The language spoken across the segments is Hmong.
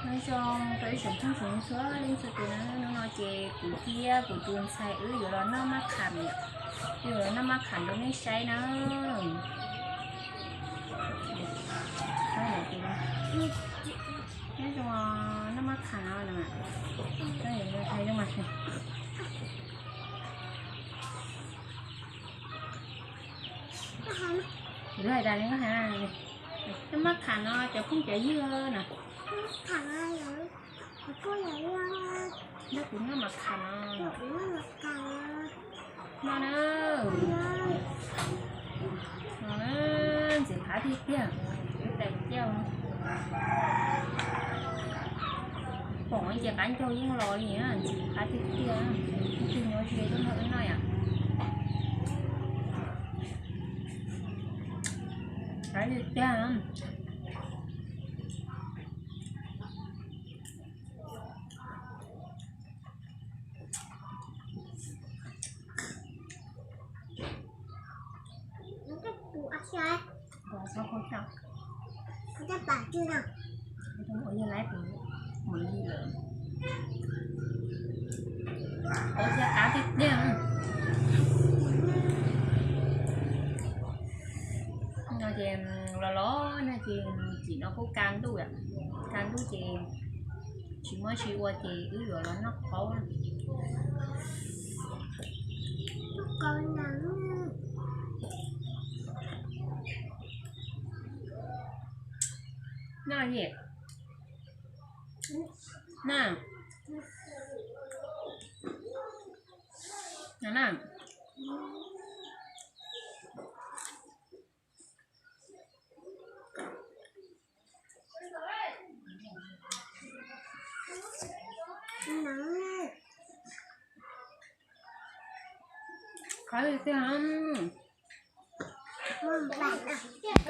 Nyob zoo rau ib tsoom phooj ywg txhua leej txhua tus na, hnub no ces kuv thiab kuv tus ntxhais wb yuav los noj mab kham yom, wb yuav los noj mab kham rau nej saib na. Nyob zoo noj mab kham no, hais zoo mas. Kuv hais tas li, koj hais, noj mab kham no cov phooj cov ywg na. Noj kuv noj mab kham no. Noj na. No na, ntxim qab tiag tiag. Tais cauj, pom ces qab ncaug yeej los li, ntxim qab tiag tiag. Ib tug nyuaj zis tuaj nrog wb noj yom. Qab tiag tiag. Ua thiab qab tiag tiag. No ces los los no ces tsim no kuj kaj ntuj, kaj ntuj ces tsis muaj tsis ua ces wb yuav los noj qaub. Noj yom. Na, na. Qab tiag tiag.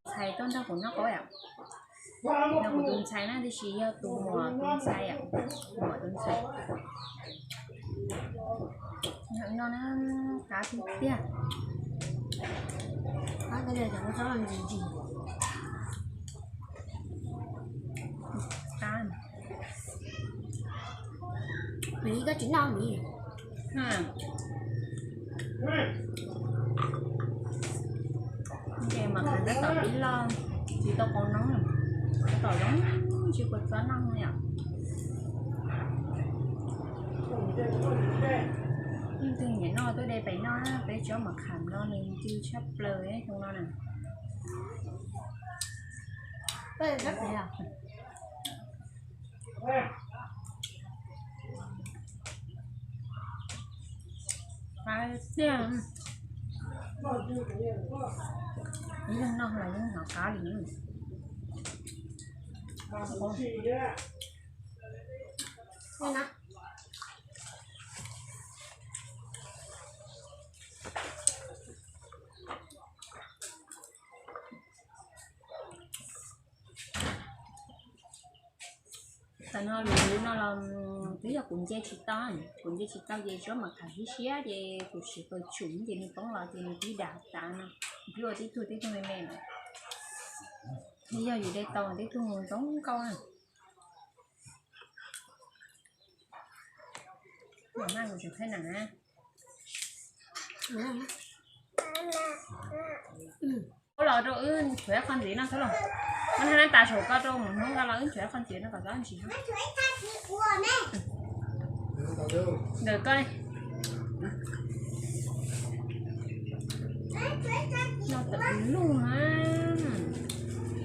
Ntxhais tuaj nrog kuv noj qaub yom. No kuv tus ntxhais na, tiam sis yog tus muam tus ntxhais yom, muam tus ntxhais. No na, qab tiag tiag. Qab. Miv, koj tsis noj miv? Ces mas tab tom ib loj, tsis tau qau noob, tab tom zoo tsis kua txob noj yom. Leej twg nyiam noj tuaj de pem noj, peb tsob mab kham no nws ncw tshaj plaws xyoo no na. Qab tiag. Ib leeg noj los yeej hnov qab li. Tam no lub no los twb yog kuv nce tsis tau, kuv nce tsis tau ces tsob mab kham siab siab ces kuv siv qws tshum ces nws poob los ces nws twb dam tas no, twb ua tib tug tib tug me me no. Yog yus de tau tib tug zoo nkauj na. Mam maj kuv tseem thaij na. Ua los rau wb tshuav ib qho ntxiv no xwb los. Koj haj nab tas saum koj rau mus hnub ko los wb tshuav ib qho ntxiv no kom txhob ntsim. Ntawm koj no tawm lug na,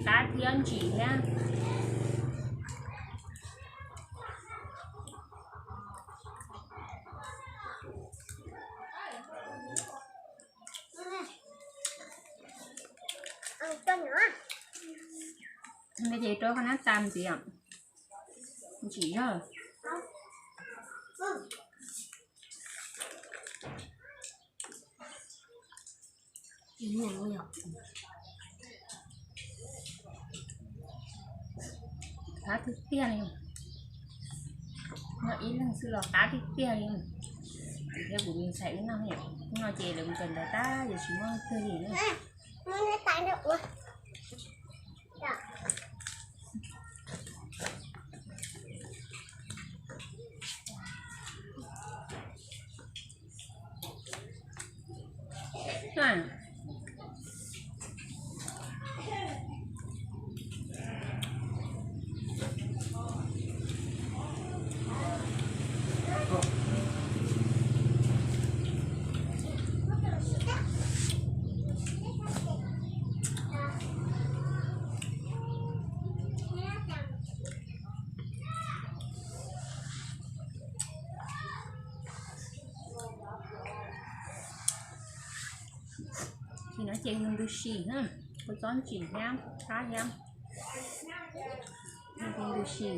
qab thiab ntsim thiab. Ces rau qhov nab tas ntxiv, ntsim zog. Tsis muaj yog qab tiag tiag li. Noj ib leeg xwb los qab tiag tiag li. Thiab kuv ntxhais wb noj, hnub no ces lawv mus kawm ntawv tag, yog tsis muaj twg li na. Ces no ces yog ntws si na, kua txob ntsim thiab qab thiab, yog ntws si.